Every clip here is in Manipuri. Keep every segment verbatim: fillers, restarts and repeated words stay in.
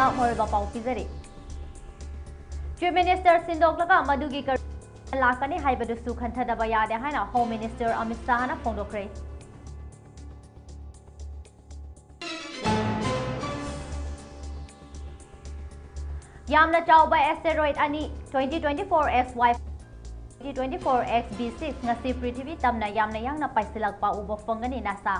ꯃꯔꯨꯑꯣꯏꯕ ꯄꯥꯎ ꯄꯤꯖꯔꯤ꯫ Chief Minister ꯁꯤꯟꯗꯣꯛꯂꯒ ꯃꯗꯨꯒꯤ ꯀꯔꯤ ꯂꯥꯛꯀꯅꯤ ꯍꯥꯏꯕꯗꯨꯁꯨ ꯈꯟꯊꯗꯕ ꯌꯥꯗꯦ ꯍꯥꯏꯅ Home Minister ꯑꯃꯤꯠ ꯁꯥꯍꯅ ꯐꯣꯡꯗꯣꯛꯈ꯭ꯔꯦ꯫ ꯌꯥꯝꯅ ꯆꯥꯎꯕ asteroid ꯑꯅꯤ, twenty twenty-four X Y, twenty twenty-four X B six, ꯉꯁꯤ ꯄ꯭ꯔꯤꯊꯤꯕꯤ ꯇꯝꯅ ꯌꯥꯝꯅ ꯌꯥꯡꯅ ꯄꯥꯏꯁꯤꯜꯂꯛꯄ ꯎꯕ ꯐꯪꯒꯅꯤ, NASA꯫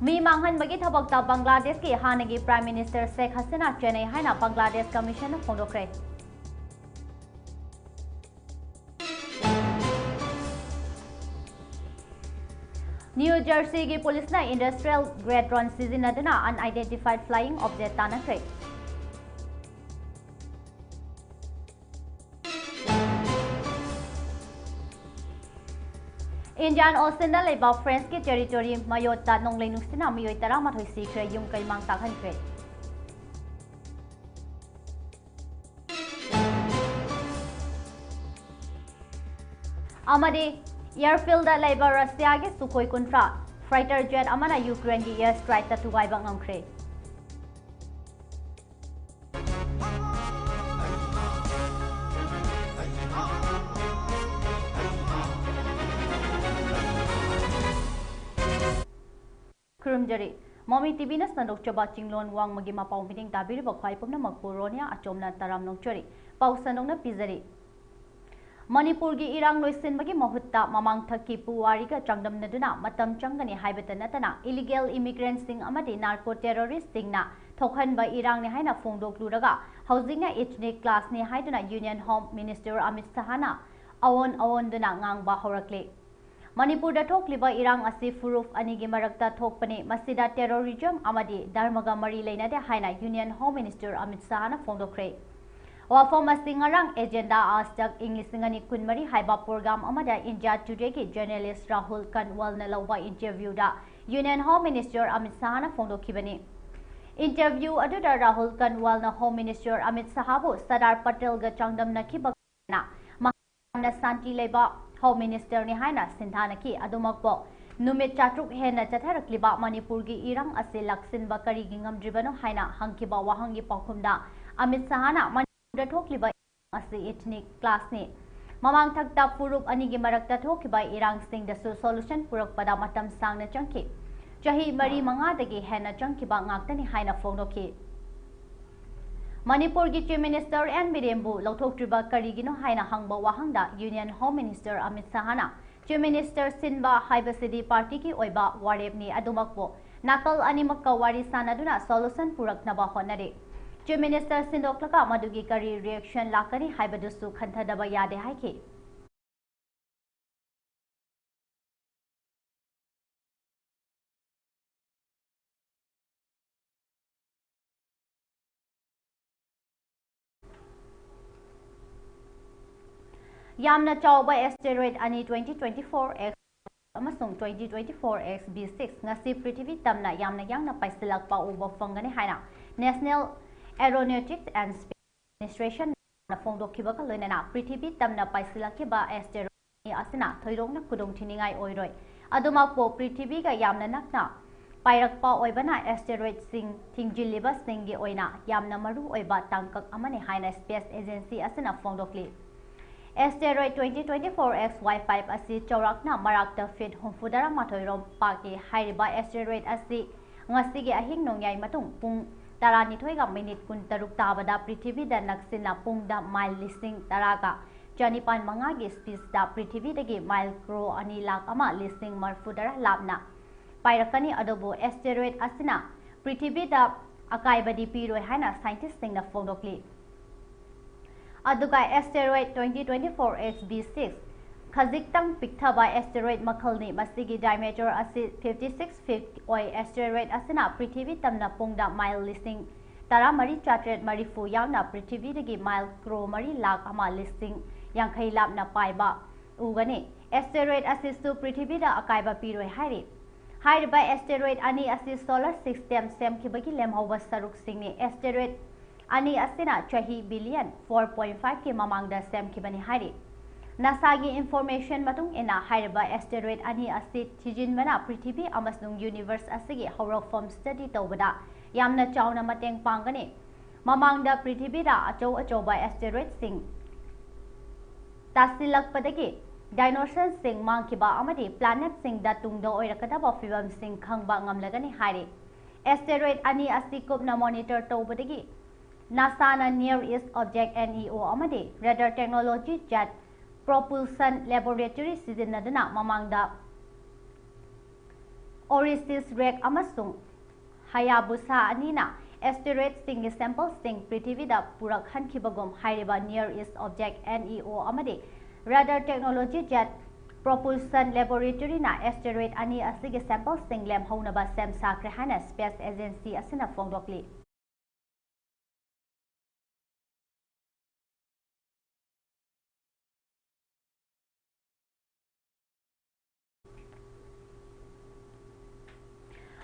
ꯃꯤ ꯃꯥꯡꯍꯟꯕꯒꯤ ꯊꯕꯛꯇ ꯕꯪꯒ꯭ꯂꯥꯗꯦꯁꯀꯤ ꯍꯥꯟꯅꯒꯤ Prime Minister ꯁꯦꯈ ꯍꯁꯤꯅꯥ ꯆꯦꯟꯅꯩ ꯍꯥꯏꯅ ꯕꯪꯒ꯭ꯂꯥꯗꯦꯁ ꯀꯃꯤꯁꯟꯅ ꯐꯣꯡꯗꯣꯛꯈ꯭ꯔꯦ꯫ ꯅ꯭ꯌꯨ ꯖꯔꯁꯤꯒꯤ ꯄꯨꯂꯤꯁꯅ industrial grade drone ꯁꯤꯖꯤꯟꯅꯗꯨꯅ unidentified flying object ꯇꯥꯟꯅꯈ꯭ꯔꯦ꯫ Indian Oceanꯗ ꯂꯩꯕ Franceꯀꯤ territory Mayotte ꯅꯣꯡꯂꯩ ꯅꯨꯡꯁꯤꯠꯅ ꯃꯤꯑꯣꯏ ꯇꯔꯥꯃꯥꯊꯣꯏ ꯁꯤꯈ꯭ꯔꯦ, ꯌꯨꯝ ꯀꯩ ꯃꯥꯡ ꯇꯥꯛꯍꯟꯈ꯭ꯔꯦ꯫ ꯑꯃꯗꯤ airfieldꯗ ꯂꯩꯕ ꯔꯁꯤꯌꯥꯒꯤ ꯁꯨꯈꯣꯏ ꯀꯨꯟꯊ꯭ꯔꯥ fighter jet ꯑꯃꯅ ꯌꯨꯀ꯭ꯔꯦꯟꯒꯤ air strikeꯇ ꯊꯨꯒꯥꯏꯕ ꯉꯝꯈ꯭ꯔꯦ꯫ ꯈꯨꯔꯨꯝꯖꯔꯤ꯫ ꯃꯃꯤ ꯇꯤꯚꯤꯅ ꯁꯟꯗꯣꯛꯆꯕ ꯆꯤꯡꯂꯣꯟ ꯋꯥꯡꯃꯒꯤ ꯃꯄꯥꯎ ꯃꯤꯠꯌꯦꯡ ꯇꯥꯕꯤꯔꯤꯕ ꯈ꯭ꯋꯥꯏ ꯄꯨꯝꯅꯃꯛꯄꯨ ꯔꯣꯅꯤꯌꯥ ꯑꯆꯣꯝꯅ ꯇꯔꯥꯝ ꯅꯣꯛꯆꯔꯤ꯫ ꯄꯥꯎ ꯁꯟꯗꯣꯛꯅ ꯄꯤꯖꯔꯤ꯫ ꯃꯅꯤꯄꯨꯔꯒꯤ ꯏꯔꯥꯡ ꯂꯣꯏꯁꯤꯟꯕꯒꯤ ꯃꯍꯨꯠꯇ ꯃꯃꯥꯡꯊꯛꯀꯤ ꯄꯨꯋꯥꯔꯤꯒ ꯆꯥꯡꯗꯝꯅꯗꯨꯅ ꯃꯇꯝ ꯆꯪꯒꯅꯤ ꯍꯥꯏꯕꯇ ꯅꯠꯇꯅ illegal immigrantꯁꯤꯡ ꯑꯃꯗꯤ narco terroristꯁꯤꯡꯅ ꯊꯣꯛꯍꯟꯕ ꯏꯔꯥꯡꯅꯤ ꯍꯥꯏꯅ ꯐꯣꯡꯗꯣꯛꯂꯨꯔꯒ ꯍꯧꯖꯤꯛꯅ ethnic clashꯅꯤ ꯍꯥꯏꯗꯨꯅ Union Home Minister ꯑꯃꯤꯠ ꯁꯍꯥꯅ ꯑꯑꯣꯟ ꯑꯑꯣꯟꯗꯨꯅ ꯉꯥꯡꯕ ꯍꯧꯔꯛꯂꯤ꯫ ꯃꯅꯤꯄꯨꯔꯗ ꯊꯣꯛꯂꯤꯕ ꯏꯔꯥꯡ ꯑꯁꯤ ꯐꯨꯔꯨꯞ ꯑꯅꯤꯒꯤ ꯃꯔꯛꯇ ꯊꯣꯛꯄꯅꯤ꯫ ꯃꯁꯤꯗ terrorism ꯑꯃꯗꯤ ꯙꯔꯃꯒ ꯃꯔꯤ ꯂꯩꯅꯗꯦ ꯍꯥꯏꯅ Union Home Minister ꯑꯃꯤꯠ ꯁꯍꯥꯅ ꯐꯣꯡꯗꯣꯛꯈ꯭ꯔꯦ꯫ ꯋꯥꯐꯝ ꯑꯁꯤ ꯉꯔꯥꯡ Agenda Aaj Tak ꯏꯪ ꯂꯤꯁꯤꯡ ꯑꯅꯤ ꯀꯨꯟꯃꯔꯤ ꯍꯥꯏꯕ program ꯑꯃꯗ India Todayꯒꯤ journalist ꯔꯥꯍꯨꯜ ꯀꯟꯋꯜꯅ ꯂꯧꯕ interviewꯗ Union Home Minister Amit ꯁꯍꯥꯅ ꯐꯣꯡꯗꯣꯛꯈꯤꯕꯅꯤ꯫ Interview ꯑꯗꯨꯗ ꯔꯥꯍꯨꯜ ꯀꯟꯋꯜꯅ Home Minister ꯑꯃꯤꯠ ꯁꯍꯥꯕꯨ ꯁꯔꯗꯥꯔ ꯄꯇꯦꯜꯒ ꯆꯥꯡꯗꯝꯅꯈꯤꯕ ꯌꯥꯝꯅ ꯁꯥꯟꯇꯤ ꯂꯩꯕ Home Ministerꯅꯤ ꯍꯥꯏꯅ ꯁꯤꯟꯊꯥꯅꯈꯤ꯫ ꯑꯗꯨꯃꯛꯄꯨ ꯅꯨꯃꯤꯠ ꯆꯥꯇ꯭ꯔꯨꯛ ꯍꯦꯟꯅ ꯆꯠꯊꯔꯛꯂꯤꯕ ꯃꯅꯤꯄꯨꯔꯒꯤ ꯏꯔꯥꯡ ꯑꯁꯤ ꯂꯥꯛꯁꯤꯟꯕ ꯀꯔꯤꯒꯤ ꯉꯝꯗ꯭ꯔꯤꯕꯅꯣ ꯍꯥꯏꯅ ꯍꯪꯈꯤꯕ ꯋꯥꯍꯪꯒꯤ ꯄꯥꯎꯈꯨꯝꯗ, ꯑꯃꯤꯠ ꯁꯍꯥꯅ ꯃꯅꯤꯄꯨꯔꯗ ꯊꯣꯛꯂꯤꯕ ꯏꯔꯥꯡ ꯑꯁꯤ ethnic clashꯅꯤ꯫ ꯃꯃꯥꯡꯊꯛꯇ ꯐꯨꯔꯨꯞ ꯑꯅꯤꯒꯤ ꯃꯔꯛꯇ ꯊꯣꯛꯈꯤꯕ ꯏꯔꯥꯡꯁꯤꯡꯗꯁꯨ solution ꯄꯨꯔꯛꯄꯗ ꯃꯇꯝ ꯁꯥꯡꯅ ꯆꯪꯈꯤ꯫ ꯆꯍꯤ ꯃꯔꯤ ꯃꯉꯥꯗꯒꯤ ꯍꯦꯟꯅ ꯆꯪꯈꯤꯕ ꯉꯥꯛꯇꯅꯤ ꯍꯥꯏꯅ ꯐꯣꯡꯗꯣꯛꯈꯤ꯫ ꯃꯅꯤꯄꯨꯔꯒꯤ Chief Minister ꯑꯦꯟ ꯕꯤꯔꯦꯟꯕꯨ ꯂꯧꯊꯣꯛꯇ꯭ꯔꯤꯕ ꯀꯔꯤꯒꯤꯅꯣ ꯍꯥꯏꯅ ꯍꯪꯕ ꯋꯥꯍꯪꯗ Union Home Minister Amit ꯁꯍꯥꯅ, Chief Minister ꯁꯤꯟꯕ ꯍꯥꯏꯕꯁꯤꯗꯤ partyꯒꯤ ꯑꯣꯏꯕ ꯋꯥꯔꯦꯞꯅꯤ, ꯑꯗꯨꯃꯛꯄꯨ ꯅꯥꯀꯜ ꯑꯅꯤꯃꯛꯀ ꯋꯥꯔꯤ ꯁꯥꯅꯗꯨꯅ solution ꯄꯨꯔꯛꯅꯕ ꯍꯣꯠꯅꯔꯤ꯫ Chief Minister ꯁꯤꯟꯗꯣꯛꯂꯒ ꯃꯗꯨꯒꯤ ꯀꯔꯤ reaction ꯂꯥꯛꯀꯅꯤ ꯍꯥꯏꯕꯗꯨꯁꯨ ꯈꯟꯊꯗꯕ ꯌꯥꯗꯦ ꯍꯥꯏꯈꯤ꯫ ꯌꯥꯝꯅ ꯆꯥꯎꯕ asteroid ꯑꯅꯤ, twenty twenty-four X ꯑꯃꯁꯨꯡ twenty twenty-four X B six, ꯉꯁꯤ ꯄ꯭ꯔꯤꯊꯤꯕꯤ ꯇꯝꯅ ꯌꯥꯝꯅ ꯌꯥꯡꯅ ꯄꯥꯏꯁꯤꯜꯂꯛꯄ ꯎꯕ ꯐꯪꯒꯅꯤ ꯍꯥꯏꯅ National Aeronautics and Space Administrationꯅ ꯐꯣꯡꯗꯣꯛꯈꯤꯕꯒ ꯂꯣꯏꯅꯅ ꯄ꯭ꯔꯤꯊꯤꯕꯤ ꯇꯝꯅ ꯄꯥꯏꯁꯤꯜꯂꯛꯈꯤꯕ asteroid ꯑꯅꯤ ꯑꯁꯤꯅ ꯊꯣꯏꯗꯣꯛꯅ ꯈꯨꯗꯣꯡꯊꯤꯅꯤꯡꯉꯥꯏ ꯑꯣꯏꯔꯣꯏ꯫ ꯑꯗꯨꯃꯛꯄꯨ, ꯄ꯭ꯔꯤꯊꯤꯕꯤꯒ ꯌꯥꯝꯅ ꯅꯛꯅ ꯄꯥꯏꯔꯛꯄ ꯑꯣꯏꯕꯅ asteroidꯁꯤꯡ ꯊꯤꯡꯖꯤꯜꯂꯤꯕꯁꯤꯡꯒꯤ ꯑꯣꯏꯅ ꯌꯥꯝꯅ ꯃꯔꯨ ꯑꯣꯏꯕ ꯇꯥꯡꯀꯛ ꯑꯃꯅꯤ ꯍꯥꯏꯅ space agency ꯑꯁꯤꯅ ꯐꯣꯡꯗꯣꯛꯂꯤ꯫ Asteroid twenty twenty-four X Y five ꯑꯁꯤ ꯆꯥꯎꯔꯥꯛꯅ ꯃꯔꯥꯛꯇ feet ꯍꯨꯝꯐꯨꯇꯔꯥ ꯃꯥꯊꯣꯏ ꯔꯣꯝ ꯄꯥꯛꯏ꯫ ꯍꯥꯏꯔꯤꯕ asteroid ꯑꯁꯤ ꯉꯁꯤꯒꯤ ꯑꯍꯤꯡ ꯅꯣꯡꯌꯥꯏ ꯃꯇꯨꯡ ꯄꯨꯡ ꯇꯔꯥꯅꯤꯊꯣꯏꯒ ꯃꯤꯅꯤꯠ ꯀꯨꯟꯇꯔꯨꯛ ꯇꯥꯕꯗ ꯄ꯭ꯔꯤꯊꯤꯕꯤꯗ ꯅꯛꯁꯤꯟꯅ ꯄꯨꯡꯗ ꯃꯥꯏꯜ ꯂꯤꯁꯤꯡ ꯇꯔꯥꯒ ꯆꯅꯤꯄꯥꯟ ꯃꯉꯥꯒꯤ speedꯇ ꯄ꯭ꯔꯤꯊꯤꯕꯤꯗꯒꯤ ꯃꯥꯏꯜ ꯀ꯭ꯔꯣ ꯑꯅꯤ ꯂꯥꯈ ꯑꯃ ꯂꯤꯁꯤꯡ ꯃꯔꯤꯐꯨꯇꯔꯥ ꯂꯥꯞꯅ ꯄꯥꯏꯔꯛꯀꯅꯤ꯫ ꯑꯗꯨꯕꯨ asteroid ꯑꯁꯤꯅ ꯄ꯭ꯔꯤꯊꯤꯕꯤꯗ ꯑꯀꯥꯏꯕꯗꯤ ꯄꯤꯔꯣꯏ ꯍꯥꯏꯅ scientistꯁꯤꯡꯅ ꯐꯣꯡꯗꯣꯛꯂꯤ꯫ ꯑꯗꯨꯒ asteroid twenty twenty-four X B six ꯈꯖꯤꯛꯇꯪ ꯄꯤꯛꯊꯕ asteroid ꯃꯈꯜꯅꯤ꯫ ꯃꯁꯤꯒꯤ diameter ꯑꯁꯤ fifty six feet ꯑꯣꯏ꯫ Asteroid ꯑꯁꯤꯅ ꯄ꯭ꯔꯤꯊꯤꯕꯤ ꯇꯝꯅ ꯄꯨꯡꯗ ꯃꯥꯏꯜ ꯂꯤꯁꯤꯡ ꯇꯔꯥꯃꯔꯤ ꯆꯥꯇ꯭ꯔꯦꯠ ꯃꯔꯤꯐꯨ ꯌꯥꯡꯅ ꯄ꯭ꯔꯤꯊꯤꯕꯤꯗꯒꯤ ꯃꯥꯏꯜ ꯀ꯭ꯔꯣ ꯃꯔꯤ ꯂꯥꯈ ꯑꯃ ꯂꯤꯁꯤꯡ ꯌꯥꯡꯈꯩ ꯂꯥꯞꯅ ꯄꯥꯏꯕ ꯎꯒꯅꯤ꯫ Asteroid ꯑꯁꯤꯁꯨ ꯄ꯭ꯔꯤꯊꯤꯕꯤꯗ ꯑꯀꯥꯏꯕ ꯄꯤꯔꯣꯏ ꯍꯥꯏꯔꯤ꯫ ꯍꯥꯏꯔꯤꯕ asteroid ꯑꯅꯤ ꯑꯁꯤ solar system ꯁꯦꯝꯈꯤꯕꯒꯤ ꯂꯦꯝꯍꯧꯕ ꯁꯔꯨꯛꯁꯤꯡꯅꯤ꯫ Asteroid ꯑꯅꯤ ꯑꯁꯤꯅ ꯆꯍꯤ billion four point five ꯀꯤ ꯃꯃꯥꯡꯗ ꯁꯦꯝꯈꯤꯕꯅꯤ ꯍꯥꯏꯔꯤ꯫ ꯅꯥꯁꯥꯒꯤ ꯏꯟꯐꯣꯔꯃꯦꯁꯟ ꯃꯇꯨꯡ ꯏꯟꯅ, ꯍꯥꯏꯔꯤꯕ ꯑꯦꯁꯇꯦꯔꯣꯏꯗ ꯑꯅꯤ ꯑꯁꯤ ꯊꯤꯖꯤꯟꯕꯅ ꯄ꯭ꯔꯤꯊꯤꯕꯤ ꯑꯃꯁꯨꯡ ꯌꯨꯅꯤꯚꯔꯁ ꯑꯁꯤꯒꯤ ꯍꯧꯔꯛꯐꯝ ꯁ꯭ꯇꯗꯤ ꯇꯧꯕꯗ ꯌꯥꯝꯅ ꯆꯥꯎꯅ ꯃꯇꯦꯡ ꯄꯥꯡꯒꯅꯤ꯫ ꯃꯃꯥꯡꯗ ꯄ꯭ꯔꯤꯊꯤꯕꯤꯗ ꯑꯆꯧ ꯑꯆꯧꯕ ꯑꯦꯁꯇꯦꯔꯣꯏꯗꯁꯤꯡ ꯇꯥꯁꯤꯜꯂꯛꯄꯗꯒꯤ ꯗꯥꯏꯅꯣꯁꯔꯁꯤꯡ ꯃꯥꯡꯈꯤꯕ ꯑꯃꯗꯤ ꯄ꯭ꯂꯥꯅꯦꯠꯁꯤꯡꯗ ꯇꯨꯡꯗ ꯑꯣꯏꯔꯛꯀꯗꯕ ꯐꯤꯕꯝꯁꯤꯡ ꯈꯪꯕ ꯉꯝꯂꯒꯅꯤ ꯍꯥꯏꯔꯤ꯫ ꯑꯦꯁꯇꯦꯔꯣꯏꯗ ꯑꯅꯤ ꯑꯁꯤ ꯀꯨꯞꯅ ꯃꯣꯅꯤꯇꯔ ꯇꯧꯕꯗꯒꯤ ꯅꯥꯁꯥꯅ Near East Object, NEO, ꯑꯃꯗꯤ ꯔꯦꯗꯥꯔ ꯇꯦꯛꯅꯣꯂꯣꯖꯤ ꯖꯦꯠ ꯄ꯭ꯔꯣꯄꯨꯜꯁꯟ ꯂꯦꯕꯣꯔꯦꯇꯔꯤ ꯁꯤꯖꯤꯟꯅꯗꯨꯅ ꯃꯃꯥꯡꯗ ꯑꯣꯔꯤꯁꯤꯁ ꯔꯦꯛ ꯑꯃꯁꯨꯡ ꯍꯌꯥꯕꯨꯁꯥ ꯑꯅꯤꯅ ꯑꯦꯁꯇꯦꯔꯣꯏꯗꯁꯤꯡꯒꯤ ꯁꯦꯝꯄꯜꯁꯤꯡ ꯄ꯭ꯔꯤꯊꯤꯕꯤꯗ ꯄꯨꯔꯛꯍꯟꯈꯤꯕꯒꯨꯝ, ꯍꯥꯏꯔꯤꯕ Near East Object, NEO, ꯑꯃꯗꯤ ꯔꯦꯗꯥꯔ ꯇꯦꯛꯅꯣꯂꯣꯖꯤ ꯖꯦꯠ ꯄ꯭ꯔꯣꯄꯨꯜꯁꯟ ꯂꯦꯕꯣꯔꯦꯇꯔꯤꯅ ꯑꯦꯁꯇꯦꯔꯣꯏꯗ ꯑꯅꯤ ꯑꯁꯤꯒꯤ ꯁꯦꯝꯄꯜꯁꯤꯡ ꯂꯦꯝꯍꯧꯅꯕ ꯁꯦꯝ ꯁꯥꯈ꯭ꯔꯦ ꯍꯥꯏꯅ ꯁ꯭ꯄꯦꯁ ꯑꯦꯖꯦꯟꯁꯤ ꯑꯁꯤꯅ ꯐꯣꯡꯗꯣꯛꯂꯤ꯫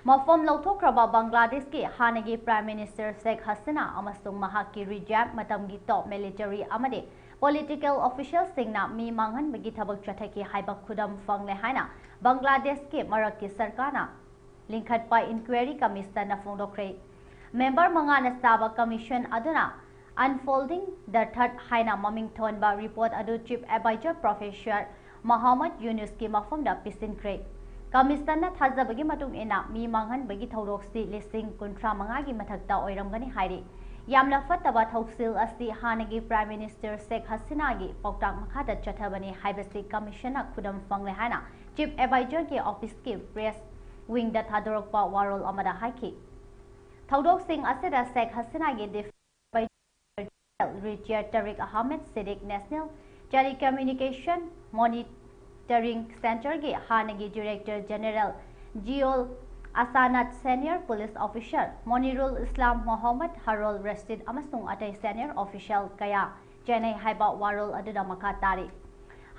ꯃꯐꯝ ꯂꯧꯊꯣꯛꯈ꯭ꯔꯕ ꯕꯪꯒ꯭ꯂꯥꯗꯦꯁꯀꯤ ꯍꯥꯟꯅꯒꯤ ꯄ꯭ꯔꯥꯏꯝ ꯃꯤꯅꯤꯁꯇꯔ ꯁꯦꯈ ꯍꯁꯤꯅꯥ ꯑꯃꯁꯨꯡ ꯃꯍꯥꯛꯀꯤ ꯔꯤꯖꯥꯏꯟ ꯃꯇꯝꯒꯤ ꯇꯣꯞ ꯃꯤꯂꯤꯇꯔꯤ ꯑꯃꯗꯤ ꯄꯣꯂꯤꯇꯤꯀꯦꯜ ꯑꯣꯐꯤꯁꯤꯌꯦꯜꯁꯤꯡꯅ ꯃꯤ ꯃꯥꯡꯍꯟꯕꯒꯤ ꯊꯕꯛ ꯆꯠꯊꯈꯤ ꯍꯥꯏꯕ ꯈꯨꯗꯝ ꯐꯪꯂꯦ ꯍꯥꯏꯅ ꯕꯪꯒ꯭ꯂꯥꯗꯦꯁꯀꯤ ꯃꯔꯛꯀꯤ ꯁꯔꯀꯥꯔꯅ ꯂꯤꯡꯈꯠꯄ ꯏꯟꯀ꯭ꯋꯥꯏꯔꯤ ꯀꯃꯤꯁꯟꯅ ꯐꯣꯡꯗꯣꯛꯈ꯭ꯔꯦ꯫ ꯃꯦꯝꯕꯔ ꯃꯉꯥꯅ ꯆꯥꯕ ꯀꯃꯤꯁꯟ ꯑꯗꯨꯅ Unfolding the Truth ꯍꯥꯏꯅ ꯃꯃꯤꯡ ꯊꯣꯟꯕ ꯔꯤꯄꯣꯔꯠ ꯑꯗꯨ ꯆꯤꯐ ꯑꯦꯗꯚꯥꯏꯖꯔ ꯄ꯭ꯔꯣꯐꯦꯁꯔ ꯃꯣꯍꯝꯃꯗ ꯌꯨꯅꯨꯁꯀꯤ ꯃꯐꯝꯗ ꯄꯤꯁꯤꯟꯈ꯭ꯔꯦ꯫ ꯀꯃꯤꯁꯟꯅ ꯊꯥꯖꯕꯒꯤ ꯃꯇꯨꯡ ꯏꯟꯅ, ꯃꯤ ꯃꯥꯡꯍꯟꯕꯒꯤ ꯊꯧꯗꯣꯛꯁꯤ ꯂꯤꯁꯤꯡ ꯀꯨꯟꯊ꯭ꯔꯥ ꯃꯉꯥꯒꯤ ꯃꯊꯛꯇ ꯑꯣꯏꯔꯝꯒꯅꯤ ꯍꯥꯏꯔꯤ꯫ ꯌꯥꯝꯅ ꯐꯠꯇꯕ ꯊꯧꯁꯤꯜ ꯑꯁꯤ ꯍꯥꯟꯅꯒꯤ ꯄ꯭ꯔꯥꯏꯝ ꯃꯤꯅꯤꯁꯇꯔ ꯁꯦꯈ ꯍꯁꯤꯅꯥꯒꯤ ꯄꯥꯎꯇꯥꯛ ꯃꯈꯥꯗ ꯆꯠꯊꯕꯅꯤ ꯍꯥꯏꯕꯁꯤ ꯀꯃꯤꯁꯟꯅ ꯈꯨꯗꯝ ꯐꯪꯂꯦ ꯍꯥꯏꯅ ꯆꯤꯐ ꯑꯦꯗꯚꯥꯏꯖꯔꯒꯤ ꯑꯣꯐꯤꯁꯀꯤ ꯄ꯭ꯔꯦꯁ ꯋꯤꯡꯗ ꯊꯥꯗꯣꯔꯛꯄ ꯋꯥꯔꯣꯜ ꯑꯃꯗ ꯍꯥꯏꯈꯤ꯫ ꯊꯧꯗꯣꯛꯁꯤꯡ ꯑꯁꯤꯗ ꯁꯦꯈ ꯍꯁꯤꯅꯥꯒꯤ ꯗꯤꯐꯦꯟꯁ ꯔꯤꯆꯥꯔꯗ Tariq Ahmed Siddique, national telecommunication monitoring ꯁꯦꯟꯇꯔꯒꯤ ꯍꯥꯟꯅꯒꯤ director general Ziaul Ahsan, senior police officer Monirul Islam Mohammad, Harun Rashid ꯑꯃꯁꯨꯡ ꯑꯇꯩ ꯁꯦꯅꯤꯌꯔ ꯑꯣꯐꯤꯁꯤꯌꯦꯜ ꯀꯌꯥ ꯆꯦꯟꯅꯩ ꯍꯥꯏꯕ ꯋꯥꯔꯣꯜ ꯑꯗꯨꯗ ꯃꯈꯥ ꯇꯥꯔꯤ꯫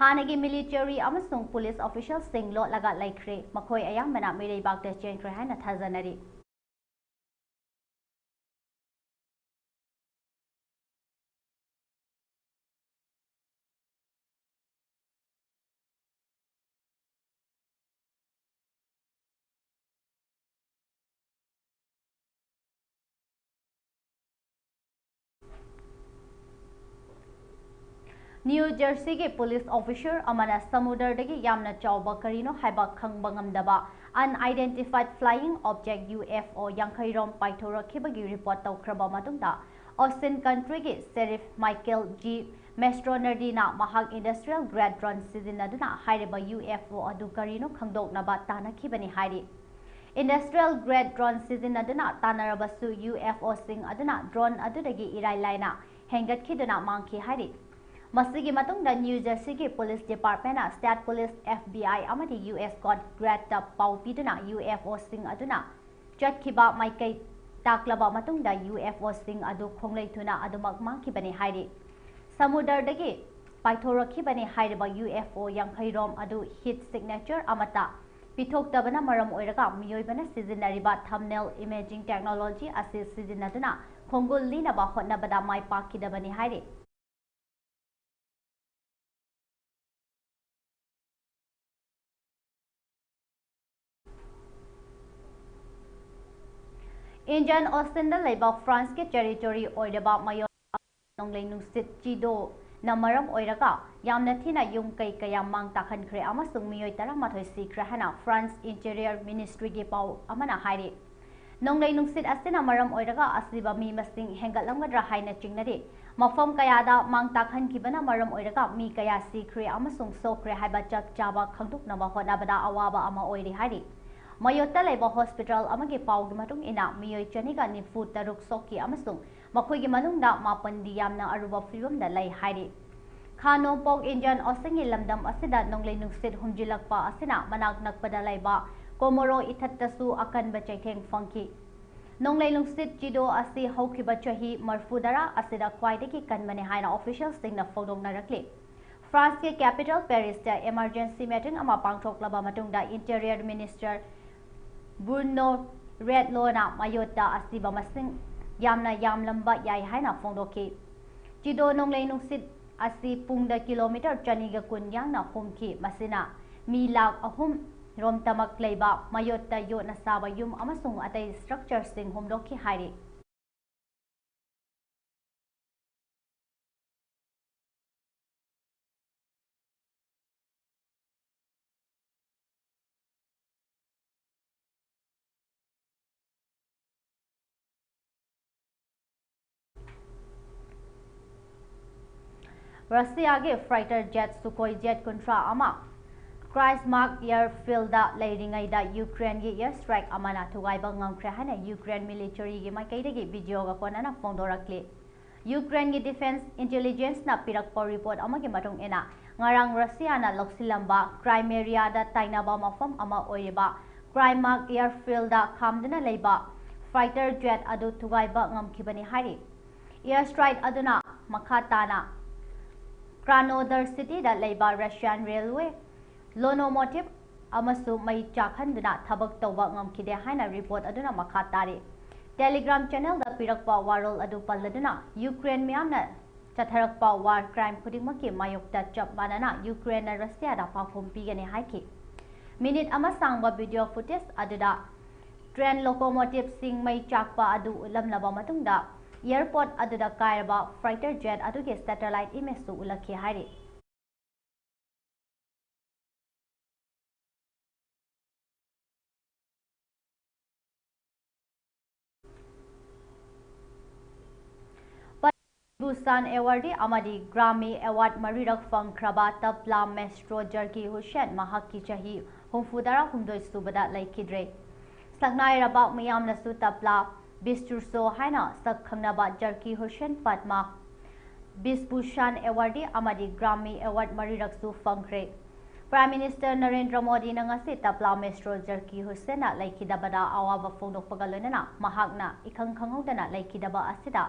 ꯍꯥꯟꯅꯒꯤ ꯃꯤꯂꯤꯇꯔꯤ ꯑꯃꯁꯨꯡ ꯄꯨꯂꯤꯁ ꯑꯣꯐꯤꯁꯤꯌꯦꯜꯁꯤꯡ ꯂꯣꯠꯂꯒ ꯂꯩꯈ꯭ꯔꯦ, ꯃꯈꯣꯏ ꯑꯌꯥꯝꯕꯅ ꯃꯤꯔꯩꯕꯥꯛꯇ ꯆꯦꯟꯈ꯭ꯔꯦ ꯍꯥꯏꯅ ꯊꯥꯖꯅꯔꯤ꯫ ꯅ꯭ꯌꯨ ꯖꯔꯁꯤꯒꯤ ꯄꯨꯂꯤꯁ ꯑꯣꯐꯤꯁꯔ ꯑꯃꯅ ꯁꯃꯨꯗ꯭ꯔꯗꯒꯤ ꯌꯥꯝꯅ ꯆꯥꯎꯕ ꯀꯔꯤꯅꯣ ꯍꯥꯏꯕ ꯈꯪꯕ ꯉꯝꯗꯕ unidentified flying object, UFO, ꯌꯥꯡꯈꯩꯔꯣꯝ ꯄꯥꯏꯊꯣꯔꯛꯈꯤꯕꯒꯤ ꯔꯤꯄꯣꯔꯠ ꯇꯧꯈ꯭ꯔꯕ ꯃꯇꯨꯡꯗ, ꯑꯣꯁꯇꯤꯟ ꯀꯟꯇ꯭ꯔꯤꯒꯤ ꯁꯦꯔꯤꯐ ꯃꯥꯏꯀꯦꯜ ꯖꯤ ꯃꯦꯁꯇ꯭ꯔꯣꯅꯔꯗꯤꯅ ꯃꯍꯥꯛ industrial grade drone ꯁꯤꯖꯤꯟꯅꯗꯨꯅ ꯍꯥꯏꯔꯤꯕ UFO ꯑꯗꯨ ꯀꯔꯤꯅꯣ ꯈꯪꯗꯣꯛꯅꯕ ꯇꯥꯟꯅꯈꯤꯕꯅꯤ ꯍꯥꯏꯔꯤ꯫ Industrial grade drone ꯁꯤꯖꯤꯟꯅꯗꯨꯅ ꯇꯥꯟꯅꯔꯕꯁꯨ, UFOꯁꯤꯡ ꯑꯗꯨꯅ drone ꯑꯗꯨꯗꯒꯤ ꯏꯔꯥꯏ ꯂꯥꯏꯅ ꯍꯦꯟꯒꯠꯈꯤꯗꯨꯅ ꯃꯥꯡꯈꯤ ꯍꯥꯏꯔꯤ꯫ ꯃꯁꯤꯒꯤ ꯃꯇꯨꯡꯗ ꯅ꯭ꯌꯨ ꯖꯔꯁꯤꯒꯤ ꯄꯨꯂꯤꯁ ꯗꯤꯄꯥꯔꯠꯃꯦꯟꯅ ꯁ꯭ꯇꯦꯠ ꯄꯨꯂꯤꯁ, FBI ꯑꯃꯗꯤ US Coast Guardꯇ ꯄꯥꯎ ꯄꯤꯗꯨꯅ UFOꯁꯤꯡ ꯑꯗꯨꯅ ꯆꯠꯈꯤꯕ ꯃꯥꯏꯀꯩ ꯇꯥꯛꯂꯕ ꯃꯇꯨꯡꯗ, UFOꯁꯤꯡ ꯑꯗꯨ ꯈꯣꯡꯂꯩ ꯊꯨꯅ ꯑꯗꯨꯃꯛ ꯃꯥꯡꯈꯤꯕꯅꯤ ꯍꯥꯏꯔꯤ꯫ ꯁꯃꯨꯗ꯭ꯔꯗꯒꯤ ꯄꯥꯏꯊꯣꯔꯛꯈꯤꯕꯅꯤ ꯍꯥꯏꯔꯤꯕ UFO ꯌꯥꯡꯈꯩꯔꯣꯝ ꯑꯗꯨ heat signature ꯑꯃꯠꯇ ꯄꯤꯊꯣꯛꯇꯕꯅ ꯃꯔꯝ ꯑꯣꯏꯔꯒ, ꯃꯤꯑꯣꯏꯕꯅ ꯁꯤꯖꯤꯟꯅꯔꯤꯕ thermal imaging technology ꯑꯁꯤ ꯁꯤꯖꯤꯟꯅꯗꯨꯅ ꯈꯣꯡꯒꯨꯜ ꯂꯤꯅꯕ ꯍꯣꯠꯅꯕꯗ ꯃꯥꯏ ꯄꯥꯛꯈꯤꯗꯕꯅꯤ ꯍꯥꯏꯔꯤ꯫ Indian Oceanꯗ ꯂꯩꯕ Franceꯀꯤ territory ꯑꯣꯏꯔꯤꯕ ꯃꯌꯣꯟ ꯅꯣꯡꯂꯩ ꯅꯨꯡꯁꯤꯠ ꯆꯤꯗꯣꯅ ꯃꯔꯝ ꯑꯣꯏꯔꯒ ꯌꯥꯝꯅ ꯊꯤꯅ ꯌꯨꯝ ꯀꯩ ꯀꯌꯥ ꯃꯥꯡ ꯇꯥꯛꯍꯟꯈ꯭ꯔꯦ ꯑꯃꯁꯨꯡ ꯃꯤꯑꯣꯏ ꯇꯔꯥꯃꯥꯊꯣꯏ ꯁꯤꯈ꯭ꯔꯦ ꯍꯥꯏꯅ France Interior Ministryꯒꯤ ꯄꯥꯎ ꯑꯃꯅ ꯍꯥꯏꯔꯤ꯫ ꯅꯣꯡꯂꯩ ꯅꯨꯡꯁꯤꯠ ꯑꯁꯤꯅ ꯃꯔꯝ ꯑꯣꯏꯔꯒ ꯑꯁꯤꯕ ꯃꯤ ꯃꯁꯤꯡ ꯍꯦꯟꯒꯠꯂꯝꯒꯗ꯭ꯔꯥ ꯍꯥꯏꯅ ꯆꯤꯡꯅꯔꯤ꯫ ꯃꯐꯝ ꯀꯌꯥꯗ ꯃꯥꯡ ꯇꯥꯛꯍꯟꯈꯤꯕꯅ ꯃꯔꯝ ꯑꯣꯏꯔꯒ ꯃꯤ ꯀꯌꯥ ꯁꯤꯈ꯭ꯔꯦ ꯑꯃꯁꯨꯡ ꯁꯣꯛꯈ꯭ꯔꯦ ꯍꯥꯏꯕ ꯆꯞ ꯆꯥꯕ ꯈꯪꯗꯣꯛꯅꯕ ꯍꯣꯠꯅꯕꯗ ꯑꯋꯥꯕ ꯑꯃ ꯑꯣꯏꯔꯤ ꯍꯥꯏꯔꯤ꯫ ꯃꯌꯣꯠꯇ ꯂꯩꯕ ꯍꯣꯁꯄꯤꯇꯥꯜ ꯑꯃꯒꯤ ꯄꯥꯎꯒꯤ ꯃꯇꯨꯡ ꯏꯟꯅ, ꯃꯤꯑꯣꯏ ꯆꯅꯤꯒ ꯅꯤꯐꯨ ꯇꯔꯨꯛ ꯁꯣꯛꯈꯤ ꯑꯃꯁꯨꯡ ꯃꯈꯣꯏꯒꯤ ꯃꯅꯨꯡꯗ ꯃꯥꯄꯟꯗꯤ ꯌꯥꯝꯅ ꯑꯔꯨꯕ ꯐꯤꯕꯝꯗ ꯂꯩ ꯍꯥꯏꯔꯤ꯫ ꯈꯥ ꯅꯣꯡꯄꯣꯛ Indian Oceanꯒꯤ ꯂꯝꯗꯝ ꯑꯁꯤꯗ ꯅꯣꯡꯂꯩ ꯅꯨꯡꯁꯤꯠ ꯍꯨꯝꯖꯤꯜꯂꯛꯄ ꯑꯁꯤꯅ ꯃꯅꯥꯛ ꯅꯛꯄꯗ ꯂꯩꯕ ꯀꯣꯃꯣꯔꯣ ꯏꯊꯠꯇꯁꯨ ꯑꯀꯟꯕ ꯆꯩꯊꯦꯡ ꯐꯪꯈꯤ꯫ ꯅꯣꯡꯂꯩ ꯅꯨꯡꯁꯤꯠ ꯆꯤꯗꯣ ꯑꯁꯤ ꯍꯧꯈꯤꯕ ꯆꯍꯤ ꯃꯔꯐꯨ ꯇꯔꯥ ꯑꯁꯤꯗ ꯈ꯭ꯋꯥꯏꯗꯒꯤ ꯀꯟꯕꯅꯤ ꯍꯥꯏꯅ officialꯁꯤꯡꯅ ꯐꯣꯡꯗꯣꯛꯅꯔꯛꯂꯤ꯫ Franceꯀꯤ capital Parisꯇ emergency meeting ꯑꯃ ꯄꯥꯡꯊꯣꯛꯂꯕ ꯃꯇꯨꯡꯗ, Interior Minister Bruno Retailleauꯅ ꯃꯌꯣꯠꯇ ꯑꯁꯤꯕ ꯃꯁꯤꯡ ꯌꯥꯝꯅ ꯌꯥꯝꯂꯝꯕ ꯌꯥꯏ ꯍꯥꯏꯅ ꯐꯣꯡꯗꯣꯛꯈꯤ꯫ ꯆꯤꯗꯣ ꯅꯣꯡꯂꯩ ꯅꯨꯡꯁꯤꯠ ꯑꯁꯤ ꯄꯨꯡꯗ kilometre ꯆꯅꯤꯒ ꯀꯨꯟ ꯌꯥꯡꯅ ꯍꯨꯝꯈꯤ꯫ ꯃꯁꯤꯅ ꯃꯤ ꯂꯥꯈ ꯑꯍꯨꯝ ꯔꯣꯝꯇꯃꯛ ꯂꯩꯕ ꯃꯌꯣꯠꯇ ꯌꯣꯠꯅ ꯁꯥꯕ ꯌꯨꯝ ꯑꯃꯁꯨꯡ ꯑꯇꯩ structureꯁꯤꯡ ꯍꯨꯝꯗꯣꯛꯈꯤ ꯍꯥꯏꯔꯤ꯫ ꯔꯁꯤꯌꯥꯒꯤ fighter jet Sukhoi jet ꯀꯨꯟꯊ꯭ꯔꯥ ꯑꯃ Krasnokh airfield ꯗ ꯂꯩꯔꯤꯉꯩꯗ ꯌꯨꯀ꯭ꯔꯦꯟꯒꯤ air strike ꯑꯃꯅ ꯊꯨꯒꯥꯏꯕ ꯉꯝꯈ꯭ꯔꯦ ꯍꯥꯏꯅ ꯌꯨꯀ꯭ꯔꯦꯟ military ꯒꯤ ꯃꯥꯏꯀꯩꯗꯒꯤ video ꯒ ꯀꯣꯟꯅꯅ ꯐꯣꯡꯗꯣꯔꯛꯂꯤ꯫ ꯌꯨꯀ꯭ꯔꯦꯟꯒꯤ defence intelligence ꯅ ꯄꯤꯔꯛꯄ report ꯑꯃꯒꯤ ꯃꯇꯨꯡ ꯏꯟꯅ, ꯉꯔꯥꯡ ꯔꯁꯤꯌꯥꯅ ꯂꯧꯁꯤꯜꯂꯝꯕ Crimea ꯗ ꯇꯥꯏꯅꯕ ꯃꯐꯝ ꯑꯃ ꯑꯣꯏꯔꯤꯕ Krasnokh airfield ꯗ ꯈꯥꯝꯗꯨꯅ ꯂꯩꯕ fighter jet ꯑꯗꯨ ꯊꯨꯒꯥꯏꯕ ꯉꯝꯈꯤꯕꯅꯤ ꯍꯥꯏꯔꯤ꯫ Air strike ꯑꯗꯨꯅ ꯃꯈꯥ ꯇꯥꯅ Krasnodar city ꯗ ꯂꯩꯕ Russian railway locomotive ꯑꯃꯁꯨ ꯃꯩ ꯆꯥꯛꯍꯟꯗꯨꯅ ꯊꯕꯛ ꯇꯧꯕ ꯉꯝꯈꯤꯗꯦ ꯍꯥꯏꯅ report ꯑꯗꯨꯅ ꯃꯈꯥ ꯇꯥꯔꯤ꯫ Telegram channel ꯗ ꯄꯤꯔꯛꯄ ꯋꯥꯔꯣꯜ ꯑꯗꯨ ꯄꯜꯂꯗꯨꯅ, ꯌꯨꯀ꯭ꯔꯦꯟ ꯃꯤꯌꯥꯝꯅ ꯆꯠꯊꯔꯛꯄ war crime ꯈꯨꯗꯤꯡꯃꯛꯀꯤ ꯃꯥꯌꯣꯛꯇ ꯆꯞ ꯃꯥꯟꯅꯅ ꯌꯨꯀ꯭ꯔꯦꯟꯅ ꯔꯁꯤꯌꯥꯗ ꯄꯥꯎꯈꯨꯝ ꯄꯤꯒꯅꯤ ꯍꯥꯏꯈꯤ꯫ Minute ꯑꯃ ꯁꯥꯡꯕ video footage ꯑꯗꯨꯗ train locomotive ꯁꯤꯡ ꯃꯩ ꯆꯥꯛꯄ ꯑꯗꯨ ꯎꯠꯂꯝꯂꯕ ꯃꯇꯨꯡꯗ, airport ꯑꯗꯨꯗ ꯀꯥꯏꯔꯕ fighter jet ꯑꯗꯨꯒꯤ satellite image ꯁꯨ ꯎꯠꯂꯛꯈꯤ ꯍꯥꯏꯔꯤ꯫ ꯕꯨꯁꯥꯟ awardee ꯑꯃꯗꯤ Grammy award ꯃꯔꯤꯔꯛ ꯐꯪꯈ꯭ꯔꯕ ꯇꯕ꯭ꯂꯥ maestro ꯖꯔꯀꯤ ꯍꯨꯁꯦꯟ ꯃꯍꯥꯛꯀꯤ ꯆꯍꯤ ꯍꯨꯝꯐꯨꯇꯔꯥ ꯍꯨꯝꯗꯣꯏ ꯁꯨꯕꯗ ꯂꯩꯈꯤꯗ꯭ꯔꯦ꯫ ꯁꯛꯅꯥꯏꯔꯕ ꯃꯤꯌꯥꯝꯅꯁꯨ ꯇꯕ꯭ꯂꯥ virtuoso ꯍꯥꯏꯅ ꯁꯛ ꯈꯪꯅꯕ ꯖꯔꯀꯤ ꯍꯨꯁꯦꯟ ꯄꯗꯃ ꯕꯤꯁꯚꯨꯁꯥꯟ awardee ꯑꯃꯗꯤ Grammy award ꯃꯔꯤꯔꯛꯁꯨ ꯐꯪꯈ꯭ꯔꯦ꯫ Prime Minister ꯅꯔꯦꯟꯗ꯭ꯔ ꯃꯣꯗꯤꯅ ꯉꯁꯤ ꯇꯕ꯭ꯂꯥ maestro ꯖꯔꯀꯤ ꯍꯨꯁꯦꯟꯅ ꯂꯩꯈꯤꯗꯕꯗ ꯑꯋꯥꯕ ꯐꯣꯡꯗꯣꯛꯄꯒ ꯂꯣꯏꯅꯅ ꯃꯍꯥꯛꯅ ꯏꯈꯪ ꯈꯪꯍꯧꯗꯅ ꯂꯩꯈꯤꯗꯕ ꯑꯁꯤꯗ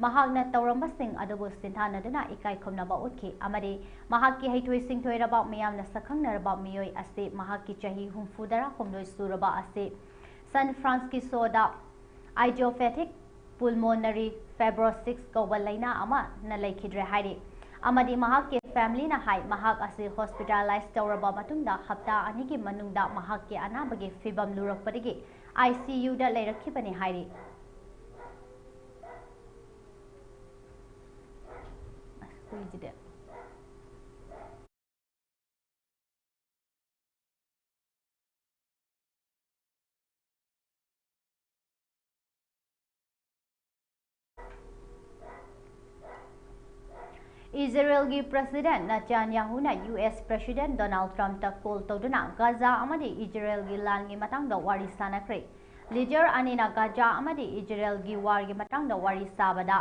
ꯃꯍꯥꯛꯅ ꯇꯧꯔꯝꯕꯁꯤꯡ ꯑꯗꯨꯕꯨ ꯁꯤꯡꯊꯥꯅꯗꯨꯅ ꯏꯀꯥꯏ ꯈꯨꯝꯅꯕ ꯎꯠꯈꯤ ꯑꯃꯗꯤ ꯃꯍꯥꯛꯀꯤ ꯍꯩꯊꯣꯏ ꯁꯤꯡꯊꯣꯏꯔꯕ ꯃꯤꯌꯥꯝꯅ ꯁꯛꯈꯪꯅꯔꯕ ꯃꯤꯑꯣꯏ ꯑꯁꯤ ꯃꯍꯥꯛꯀꯤ ꯆꯍꯤ ꯍꯨꯝꯐꯨꯇꯔꯥ ꯍꯨꯝꯗꯣꯏ ꯁꯨꯔꯕ ꯑꯁꯤ San Francisco ꯗ idiopathic pulmonary fibrosis ꯀꯧꯕ ꯂꯩꯅꯥ ꯑꯃꯅ ꯂꯩꯈꯤꯗ꯭ꯔꯦ ꯍꯥꯏꯔꯤ ꯑꯃꯗꯤ ꯃꯍꯥꯛꯀꯤ family ꯅ ꯍꯥꯏ ꯃꯍꯥꯛ ꯑꯁꯤ hospitalize ꯇꯧꯔꯕ ꯃꯇꯨꯡꯗ ꯍꯞꯇꯥ ꯑꯅꯤꯒꯤ ꯃꯅꯨꯡꯗ ꯃꯍꯥꯛꯀꯤ ꯑꯅꯥꯕꯒꯤ ꯐꯤꯕꯝ ꯂꯨꯔꯛꯄꯗꯒꯤ I C U ꯗ ꯂꯩꯔꯛꯈꯤꯕꯅꯤ ꯍꯥꯏꯔꯤ꯫ ꯑꯁ, ꯍꯨꯏꯁꯤꯗꯤ꯫ ꯏꯖꯔꯦꯜꯒꯤ ꯄ꯭ꯔꯁꯤꯗꯦꯟ ꯅꯇꯥꯟꯌꯥꯍꯨꯅ ꯌꯨ ꯑꯦꯁ ꯄ꯭ꯔꯁꯤꯗꯦꯟ ꯗꯣꯅꯥꯜꯗ ꯇ꯭ꯔꯝꯞꯇ ꯀꯣꯜ ꯇꯧꯗꯨꯅ ꯒꯥꯖꯥ ꯑꯃꯗꯤ ꯏꯖꯔꯦꯜꯒꯤ ꯂꯥꯟꯒꯤ ꯃꯇꯥꯡꯗ ꯋꯥꯔꯤ ꯁꯥꯅꯈ꯭ꯔꯦ꯫ ꯂꯤꯗꯔ ꯑꯅꯤꯅ ꯒꯥꯖꯥ ꯑꯃꯗꯤ ꯏꯖꯔꯦꯜꯒꯤ ꯋꯥꯔꯒꯤ ꯃꯇꯥꯡꯗ ꯋꯥꯔꯤ ꯁꯥꯕꯗ,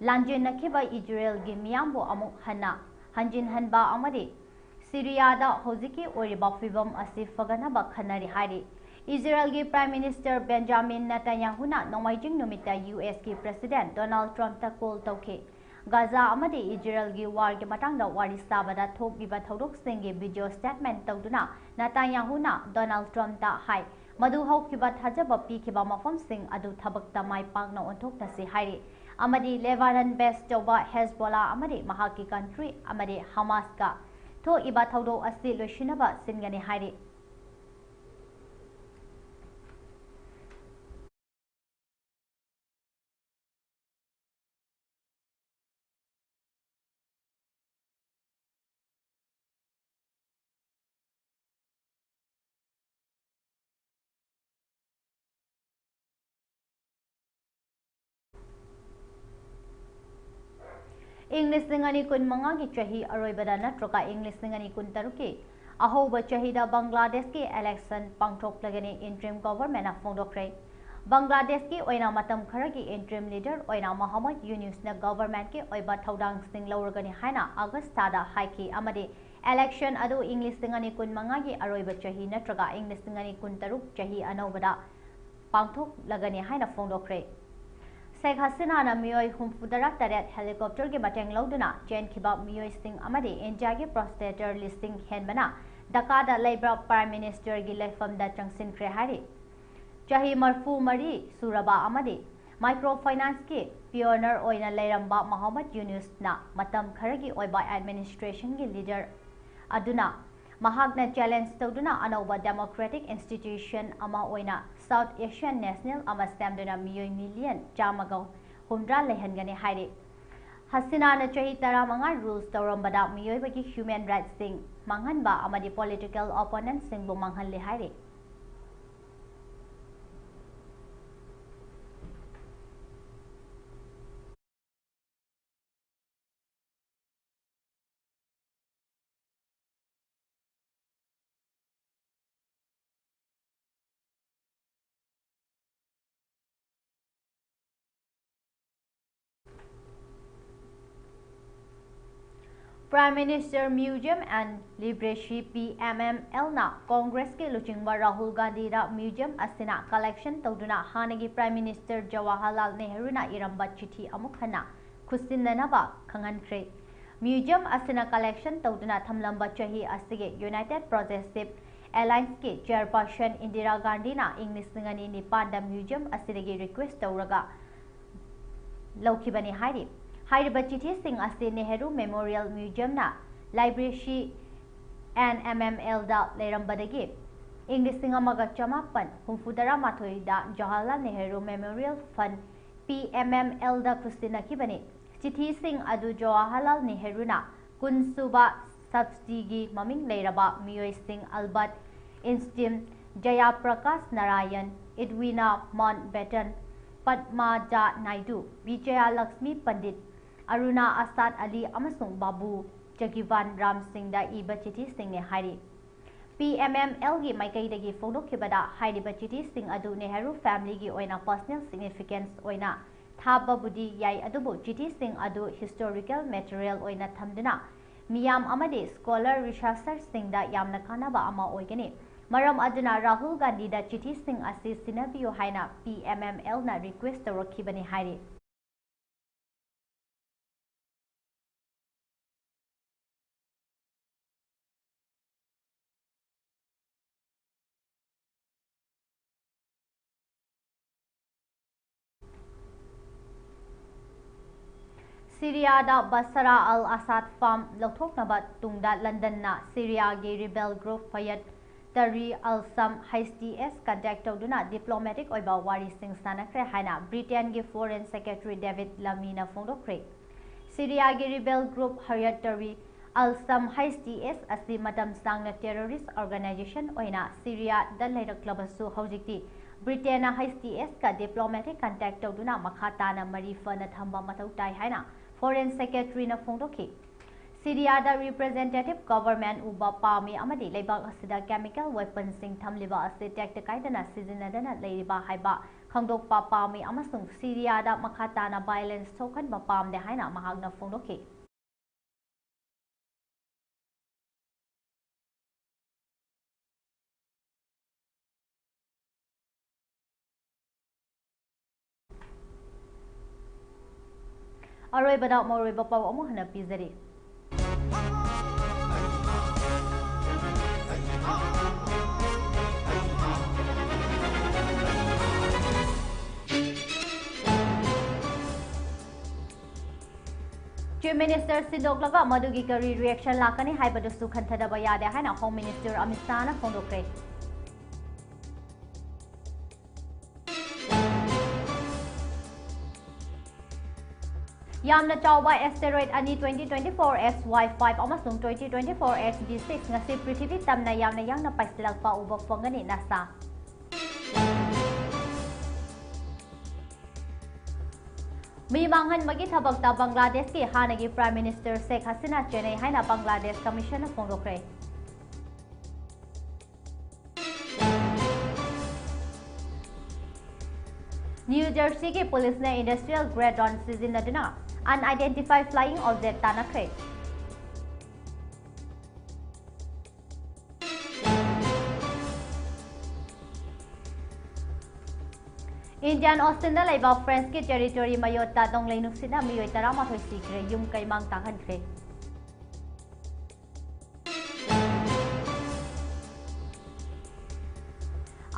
ꯂꯥꯟꯖꯦꯟꯅꯈꯤꯕ ꯏꯖꯔꯦꯜꯒꯤ ꯃꯤꯌꯥꯝꯕꯨ ꯑꯃꯨꯛ ꯍꯟꯅ ꯍꯟꯖꯤꯟꯍꯟꯕ ꯑꯃꯗꯤ ꯁꯤꯔꯤꯌꯥꯗ ꯍꯧꯖꯤꯛꯀꯤ ꯑꯣꯏꯔꯤꯕ ꯐꯤꯚꯝ ꯑꯁꯤ ꯐꯒꯠꯅꯕ ꯈꯟꯅꯔꯤ ꯍꯥꯏꯔꯤ꯫ ꯏꯖꯔꯦꯜꯒꯤ ꯄ꯭ꯔꯥꯏꯝ ꯃꯤꯅꯤꯁꯇꯔ ꯕꯦꯟꯖꯥꯃꯤꯟ ꯅꯇꯥꯟꯌꯥꯍꯨꯅ ꯅꯣꯡꯃꯥꯏꯖꯤꯡ ꯅꯨꯃꯤꯠꯇ ꯌꯨ ꯑꯦꯁꯀꯤ ꯄ꯭ꯔꯁꯤꯗꯦꯟ ꯗꯣꯅꯥꯜꯗ ꯇ꯭ꯔꯝꯞꯇ ꯀꯣꯜ ꯇꯧꯈꯤ꯫ ꯒꯥꯖꯥ ꯑꯃꯗꯤ ꯏꯖꯔꯦꯜꯒꯤ ꯋꯥꯔꯒꯤ ꯃꯇꯥꯡꯗ ꯋꯥꯔꯤ ꯁꯥꯕꯗ ꯊꯣꯛꯂꯤꯕ ꯊꯧꯗꯣꯛꯁꯤꯡꯒꯤ ꯚꯤꯗꯤꯑꯣ ꯁ꯭ꯇꯦꯠꯃꯦꯟꯠ ꯇꯧꯗꯨꯅ ꯅꯇꯥꯟꯌꯥꯍꯨꯅ ꯗꯣꯅꯥꯜꯗ ꯇ꯭ꯔꯝꯞꯇ ꯍꯥꯏ, ꯃꯗꯨ ꯍꯧꯈꯤꯕ ꯊꯥꯖꯕ ꯄꯤꯈꯤꯕ ꯃꯐꯝꯁꯤꯡ ꯑꯗꯨ ꯊꯕꯛꯇ ꯃꯥꯏ ꯄꯥꯛꯅ ꯑꯣꯟꯊꯣꯛꯅꯁꯤ ꯍꯥꯏꯔꯤ, ꯑꯃꯗꯤ ꯂꯦꯕꯥꯅꯟ ꯕꯦꯁ ꯇꯧꯕ ꯍꯦꯖꯕꯣꯂꯥ ꯑꯃꯗꯤ ꯃꯍꯥꯛꯀꯤ ꯀꯟꯇ꯭ꯔꯤ ꯑꯃꯗꯤ ꯍꯃꯥꯁꯀ ꯊꯣꯛꯏꯕ ꯊꯧꯗꯣꯛ ꯑꯁꯤ ꯂꯣꯏꯁꯤꯟꯅꯕ ꯁꯤꯟꯒꯅꯤ ꯍꯥꯏꯔꯤ꯫ ꯏꯪ ꯂꯤꯁꯤꯡ ꯑꯅꯤ ꯀꯨꯟꯃꯉꯥꯒꯤ ꯆꯍꯤ ꯑꯔꯣꯏꯕꯗ ꯅꯠꯇ꯭ꯔꯒ ꯏꯪ ꯂꯤꯁꯤꯡ ꯑꯅꯤ ꯀꯨꯟꯇꯔꯨꯛꯀꯤ ꯑꯍꯧꯕ ꯆꯍꯤꯗ ꯕꯪꯒ꯭ꯂꯥꯗꯦꯁꯀꯤ ꯏꯂꯦꯛꯁꯟ ꯄꯥꯡꯊꯣꯛꯂꯒꯅꯤ, ꯏꯟꯇ꯭ꯔꯤꯝ ꯒꯣꯚꯔꯟꯃꯦꯟꯠꯅ ꯐꯣꯡꯗꯣꯛꯈ꯭ꯔꯦ꯫ ꯕꯪꯒ꯭ꯂꯥꯗꯦꯁꯀꯤ ꯑꯣꯏꯅ ꯃꯇꯝ ꯈꯔꯒꯤ ꯏꯟꯇ꯭ꯔꯤꯝ ꯂꯤꯗꯔ ꯑꯣꯏꯅ ꯃꯣꯍꯝꯃꯗ ꯌꯨꯅꯨꯁꯅ ꯒꯣꯚꯔꯟꯃꯦꯟꯠꯀꯤ ꯑꯣꯏꯕ ꯊꯧꯗꯥꯡꯁꯤꯡ ꯂꯧꯔꯒꯅꯤ ꯍꯥꯏꯅ ꯑꯥꯒꯁ꯭ꯠ ꯊꯥꯗ ꯍꯥꯏꯈꯤ ꯑꯃꯗꯤ ꯏꯂꯦꯛꯁꯟ ꯑꯗꯨ ꯏꯪ ꯂꯤꯁꯤꯡ ꯑꯅꯤ ꯀꯨꯟꯃꯉꯥꯒꯤ ꯑꯔꯣꯏꯕ ꯆꯍꯤ ꯅꯠꯇ꯭ꯔꯒ ꯏꯪ ꯂꯤꯁꯤꯡ ꯑꯅꯤ ꯀꯨꯟꯇꯔꯨꯛ ꯆꯍꯤ ꯑꯅꯧꯕꯗ ꯄꯥꯡꯊꯣꯛꯂꯒꯅꯤ ꯍꯥꯏꯅ ꯐꯣꯡꯗꯣꯛꯈ꯭ꯔꯦ꯫ ꯁꯦꯈ ꯍꯁꯤꯅꯥꯅ ꯃꯤꯑꯣꯏ ꯍꯨꯝꯐꯨꯇꯔꯥ ꯇꯔꯦꯠ ꯍꯦꯂꯤꯀꯣꯞꯇꯔꯒꯤ ꯃꯇꯦꯡ ꯂꯧꯗꯨꯅ ꯆꯦꯟꯈꯤꯕ ꯃꯤꯑꯣꯏꯁꯤꯡ ꯑꯃꯗꯤ ꯏꯟꯗꯤꯌꯥꯒꯤ ꯄ꯭ꯔꯣꯁꯤꯀ꯭ꯌꯨꯇꯔ ꯂꯤꯁꯤꯡ ꯍꯦꯟꯕꯅ ꯙꯥꯀꯥꯗ ꯂꯩꯕ ꯄ꯭ꯔꯥꯏꯝ ꯃꯤꯅꯤꯁꯇꯔꯒꯤ ꯂꯩꯐꯝꯗ ꯆꯪꯁꯤꯟꯈ꯭ꯔꯦ ꯍꯥꯏꯔꯤ꯫ ꯆꯍꯤ ꯃꯔꯤꯐꯨ ꯃꯔꯤ ꯁꯨꯔꯕ ꯑꯃꯗꯤ ꯃꯥꯏꯀ꯭ꯔꯣ ꯐꯥꯏꯅꯥꯟꯁꯀꯤ ꯄꯤꯑꯣꯅꯔ ꯑꯣꯏꯅ ꯂꯩꯔꯝꯕ ꯃꯣꯍꯝꯃꯗ ꯌꯨꯅꯨꯁꯅ ꯃꯇꯝ ꯈꯔꯒꯤ ꯑꯣꯏꯕ ꯑꯦꯗꯃꯤꯅꯤꯁꯇ꯭ꯔꯦꯁꯟꯒꯤ ꯂꯤꯗꯔ ꯑꯗꯨꯅ ꯃꯍꯥꯛꯅ ꯆꯦꯂꯦꯟꯖ ꯇꯧꯗꯨꯅ ꯑꯅꯧꯕ ꯗꯦꯃꯣꯀ꯭ꯔꯦꯇꯤꯛ ꯏꯟꯁꯇꯤꯇ꯭ꯌꯨꯁꯟ ꯑꯃ ꯑꯣꯏꯅ ꯁꯥꯎꯊ ꯑꯦꯁꯤꯌꯥꯟ ꯅꯦꯁꯅꯦꯜ ꯑꯃ ꯁꯦꯝꯗꯨꯅ ꯃꯤꯑꯣꯏ ꯃꯤꯂꯤꯌꯟ ꯆꯥꯝꯃꯒ ꯍꯨꯝꯗ꯭ꯔꯥ ꯂꯩꯍꯟꯒꯅꯤ ꯍꯥꯏꯔꯤ꯫ ꯍꯁꯤꯅꯥꯅ ꯆꯍꯤ ꯇꯔꯥꯃꯉꯥ ꯔꯨꯜ ꯇꯧꯔꯝꯕꯗ ꯃꯤꯑꯣꯏꯕꯒꯤ ꯍ꯭ꯌꯨꯃꯦꯟ ꯔꯥꯏꯠꯁꯤꯡ ꯃꯥꯡꯍꯟꯕ ꯑꯃꯗꯤ ꯄꯣꯂꯤꯇꯤꯀꯦꯜ ꯑꯣꯄꯣꯅꯦꯟꯠꯁꯤꯡꯕꯨ ꯃꯥꯡꯍꯜꯂꯦ ꯍꯥꯏꯔꯤ꯫ Prime Minister Museum and Library, P M M L ꯅ ꯀꯣꯡꯒ꯭ꯔꯦꯁꯀꯤ ꯂꯨꯆꯤꯡꯕ ꯔꯥꯍꯨꯜ ꯒꯥꯟꯙꯤꯗ museum ꯑꯁꯤꯅ collection ꯇꯧꯗꯨꯅ ꯍꯥꯟꯅꯒꯤ Prime Minister ꯖꯋꯥꯍꯔꯂꯥꯜ ꯅꯦꯍꯔꯨꯅ ꯏꯔꯝꯕ ꯆꯤꯊꯤ ꯑꯃꯨꯛ ꯍꯟꯅ ꯈꯨꯠꯁꯤꯟꯅꯅꯕ ꯈꯪꯍꯟꯈ꯭ꯔꯦ꯫ Museum ꯑꯁꯤꯅ collection ꯇꯧꯗꯨꯅ ꯊꯝꯂꯝꯕ ꯆꯍꯤ ꯑꯁꯤꯒꯤ United Progressive Allianceꯀꯤ chairperson ꯏꯟꯗꯤꯔꯥ ꯒꯥꯟꯙꯤꯅ ꯏꯪ ꯂꯤꯁꯤꯡ ꯑꯅꯤ ꯅꯤꯄꯥꯟꯗ museum ꯑꯁꯤꯗꯒꯤ request ꯇꯧꯔꯒ ꯂꯧꯈꯤꯕꯅꯤ ꯍꯥꯏꯔꯤ꯫ ꯍꯥꯏꯔꯤꯕ ꯆꯤꯊꯤꯁꯤꯡ ꯑꯁꯤ Nehru Memorial Museumꯅ Library and M M Lꯗ ꯂꯩꯔꯝꯕꯗꯒꯤ ꯏꯪ ꯂꯤꯁꯤꯡ ꯑꯃꯒ ꯆꯃꯥꯄꯟ ꯍꯨꯝꯐꯨꯇꯔꯥ ꯃꯥꯊꯣꯏꯗ Jawaharlal Nehru Memorial Fund, P M M Lꯗ ꯈꯨꯠꯁꯤꯟꯅꯈꯤꯕꯅꯤ꯫ ꯆꯤꯊꯤꯁꯤꯡ ꯑꯗꯨ ꯖꯋꯥꯍꯔꯂꯥꯜ ꯅꯦꯍꯔꯨꯅ ꯀꯨꯟꯁꯨꯕ subsidyꯒꯤ ꯃꯃꯤꯡ ꯂꯩꯔꯕ ꯃꯤꯑꯣꯏꯁꯤꯡ ꯑꯜꯕꯔꯠ ꯏꯟꯁꯇꯤꯟ, ꯖꯌꯥꯄ꯭ꯔꯀꯥꯁ ꯅꯥꯔꯥꯌꯟ, ꯏꯗꯋꯤꯅꯥ ꯃꯥꯎꯟꯠꯕꯦꯇꯟ, ꯄꯗꯃꯥꯖꯥ ꯅꯥꯏꯗꯨ, ꯕꯤꯖꯌꯂꯛꯁꯃꯤ ꯄꯟꯗꯤꯠ, ꯑꯔꯨꯅꯥ ꯑꯁꯥꯗ ꯑꯂꯤ ꯑꯃꯁꯨꯡ ꯕꯥꯕꯨ ꯖꯒꯤꯕꯥꯟ ꯔꯥꯝ ꯁꯤꯡꯗ ꯏꯕ ꯆꯤꯊꯤꯁꯤꯡꯅꯤ ꯍꯥꯏꯔꯤ꯫ P M M Lꯒꯤ ꯃꯥꯏꯀꯩꯗꯒꯤ ꯐꯣꯡꯗꯣꯛꯈꯤꯕꯗ, ꯍꯥꯏꯔꯤꯕ ꯆꯤꯊꯤꯁꯤꯡ ꯑꯗꯨ ꯅꯦꯍꯔꯨ familyꯒꯤ ꯑꯣꯏꯅ personal significance ꯑꯣꯏꯅ ꯊꯥꯕꯕꯨꯗꯤ ꯌꯥꯏ, ꯑꯗꯨꯕꯨ ꯆꯤꯊꯤꯁꯤꯡ ꯑꯗꯨ historical material ꯑꯣꯏꯅ ꯊꯝꯗꯨꯅ ꯃꯤꯌꯥꯝ ꯑꯃꯗꯤ scholar researcherꯁꯤꯡꯗ ꯌꯥꯝꯅ ꯀꯥꯟꯅꯕ ꯑꯃ ꯑꯣꯏꯒꯅꯤ꯫ ꯃꯔꯝ ꯑꯗꯨꯅ ꯔꯥꯍꯨꯜ ꯒꯥꯟꯙꯤꯗ ꯆꯤꯊꯤꯁꯤꯡ ꯑꯁꯤ ꯁꯤꯟꯅꯕꯤꯌꯨ ꯍꯥꯏꯅ P M M Lꯅ request ꯇꯧꯔꯛꯈꯤꯕꯅꯤ ꯍꯥꯏꯔꯤ꯫ ꯁꯤꯔꯤꯌꯥꯗ ꯕꯁꯥꯔ ꯑꯜ ꯑꯁꯥꯗ farm ꯂꯧꯊꯣꯛꯅꯕ ꯇꯨꯡꯗ ꯂꯟꯗꯟꯅ ꯁꯤꯔꯤꯌꯥꯒꯤ rebel group Hayat Tahrir al-Sham, H T S, contact ꯇꯧꯗꯨꯅ diplomatic ꯑꯣꯏꯕ ꯋꯥꯔꯤꯁꯤꯡ ꯁꯥꯟꯅꯈ꯭ꯔꯦ ꯍꯥꯏꯅ ꯕ꯭ꯔꯤꯇꯦꯟꯒꯤ Foreign Secretary David Lammy ꯅ ꯐꯣꯡꯗꯣꯛꯈ꯭ꯔꯦ꯫ ꯁꯤꯔꯤꯌꯥꯒꯤ rebel group Hayat Tahrir al-Sham, H T S, ꯑꯁꯤ ꯃꯇꯝ ꯁꯥꯡꯅ terrorist organization ꯑꯣꯏꯅ ꯁꯤꯔꯤꯌꯥꯗ ꯂꯩꯔꯛꯂꯕꯁꯨ, ꯍꯧꯖꯤꯛꯇꯤ ꯕ꯭ꯔꯤꯇꯦꯟꯅ H T S ꯀ diplomatic contact ꯇꯧꯗꯨꯅ ꯃꯈꯥ ꯇꯥꯅ ꯃꯔꯤ ꯐꯅ ꯊꯝꯕ ꯃꯊꯧ ꯇꯥꯏ ꯍꯥꯏꯅ Foreign Secretary ꯅ ꯐꯣꯡꯗꯣꯛꯈꯤ꯫ ꯁꯤꯔꯤꯌꯥꯗ representative government ꯎꯕ ꯄꯥꯝꯃꯤ ꯑꯃꯗꯤ ꯂꯩꯕꯥꯛ ꯑꯁꯤꯗ chemical weaponꯁꯤꯡ ꯊꯝꯂꯤꯕ ꯑꯁꯤ ꯇꯦꯛꯇ ꯀꯥꯏꯗꯅ ꯁꯤꯖꯤꯟꯅꯗꯅ ꯂꯩꯔꯤꯕ ꯍꯥꯏꯕ ꯈꯪꯗꯣꯛꯄ ꯄꯥꯝꯃꯤ ꯑꯃꯁꯨꯡ ꯁꯤꯔꯤꯌꯥꯗ ꯃꯈꯥ ꯇꯥꯅ violence ꯊꯣꯛꯍꯟꯕ ꯄꯥꯝꯗꯦ ꯍꯥꯏꯅ ꯃꯍꯥꯛꯅ ꯐꯣꯡꯗꯣꯛꯈꯤ꯫ ꯑꯔꯣꯏꯕꯗ ꯃꯔꯨꯑꯣꯏꯕ ꯄꯥꯎ ꯑꯃꯨꯛ ꯍꯟꯅ ꯄꯤꯖꯔꯤ꯫ Chief Minister ꯁꯤꯟꯗꯣꯛꯂꯒ ꯃꯗꯨꯒꯤ ꯀꯔꯤ reaction ꯂꯥꯛꯀꯅꯤ ꯍꯥꯏꯕꯗꯨꯁꯨ ꯈꯟꯊꯗꯕ ꯌꯥꯗꯦ ꯍꯥꯏꯅ Home Minister ꯑꯃꯤꯠ ꯁꯥꯍꯅ ꯐꯣꯡꯗꯣꯛꯈ꯭ꯔꯦ꯫ ꯌꯥꯝꯅ ꯆꯥꯎꯕ asteroid ꯑꯅꯤ, twenty twenty-four S Y five ꯑꯃꯁꯨꯡ twenty twenty-four S B six, ꯉꯁꯤ ꯄ꯭ꯔꯤꯊꯤꯕꯤ ꯇꯝꯅ ꯌꯥꯝꯅ ꯌꯥꯡꯅ ꯄꯥꯏꯁꯤꯜꯂꯛꯄ ꯎꯕ ꯐꯪꯒꯅꯤ, NASA꯫ ꯃꯤ ꯃꯥꯡꯍꯟꯕꯒꯤ ꯊꯕꯛꯇ ꯕꯪꯒ꯭ꯂꯥꯗꯦꯁꯀꯤ ꯍꯥꯟꯅꯒꯤ Prime Minister ꯁꯦꯈ ꯍꯁꯤꯅꯥ ꯆꯦꯟꯅꯩ ꯍꯥꯏꯅ ꯕꯪꯒ꯭ꯂꯥꯗꯦꯁ Commission ꯅ ꯐꯣꯡꯗꯣꯛꯈ꯭ꯔꯦ꯫ ꯅ꯭ꯌꯨ ꯖꯔꯁꯤꯒꯤ ꯄꯨꯂꯤꯁꯅ industrial grade drone ꯁꯤꯖꯤꯟꯅꯗꯨꯅ unidentified flying object ꯇꯥꯟꯅꯈ꯭ꯔꯦ꯫ Indian Ocean ꯗ ꯂꯩꯕ French ꯀꯤ territory ꯃꯌꯣꯠꯇ ꯅꯣꯡꯂꯩ ꯅꯨꯡꯁꯤꯠꯅ ꯃꯤꯑꯣꯏ ꯇꯔꯥꯃꯥꯊꯣꯏ ꯁꯤꯈ꯭ꯔꯦ, ꯌꯨꯝ ꯀꯩ ꯃꯥꯡ ꯇꯥꯛꯍꯟꯈ꯭ꯔꯦ꯫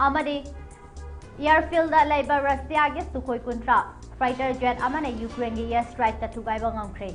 ꯑꯃꯗꯤ airfield ꯗ ꯂꯩꯕ ꯔꯁꯤꯌꯥꯒꯤ ꯁꯨꯈꯣꯏ ꯀꯨꯟꯊ꯭ꯔꯥ fighter jet ꯑꯃꯅ ꯌꯨꯀ꯭ꯔꯦꯟꯒꯤ air strike ꯇ ꯊꯨꯒꯥꯏꯕ ꯉꯝꯈ꯭ꯔꯦ꯫